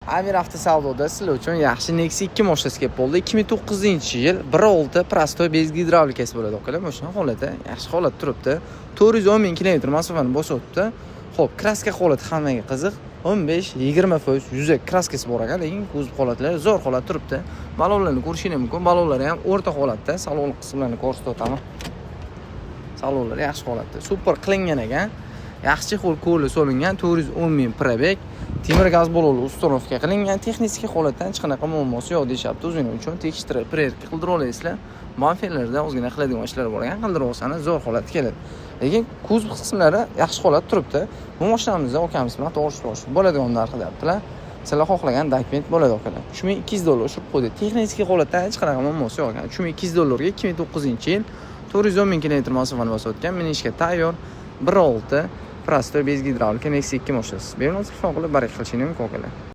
Amir Avtosavdoda sizlar uchun yaxshi Nexia 2 mashinasi kelib bo'ldi. 2009-yil, 1.6 простой, без гидравлика si bo'ladi, akalar. Mashina holati yaxshi holat turibdi. 410 ming kilometr masofani bosib o'tibdi. Xo'p, краска holati hammaga qiziq. 15-20% yuza краска si bor ekan, lekin kuzov holatlari zo'r holat turibdi. Balonlarni ko'rishingiz mumkin. Balonlari ham o'rta holatda. Salon qismlarini ko'rsatib o'taman. Salonlari yaxshi holatda. Super qilingan ekan. Yaxshi чехол ko'li solingan, 410 ming пробег. Temir gaz balonli установка qilingan. Texnik holatdan hech qanaqa muammosi yo'q deyishyapti. O'zinglar uchun tekshirib, проверка qildirib olasizlar. Bamperlarda ozgina qiladigan ishlar bor ekan, qildirib olsangiz zo'r holatga keladi. Lekin kuzov qismlari yaxshi holat turibdi. Bu mashinamizni ukamiz bilan to'g'ri bo'ladigan narxi deyaptilar. Sizlar xohlagan dokument bo'ladi, akalar. 3200 dollar ushib qo'ydi. Texnik holatdan hech qanaqa muammosi yo'q ekan. 3200 dollarga 2009-yil, 410 ming kilometr masofani bosib o'tgan, minishga tayyor 1.6 простой, без гидравлика Nexia 2 mashinasi. Bemalol telefon qilib baraka qilishingiz mumkin, akalar.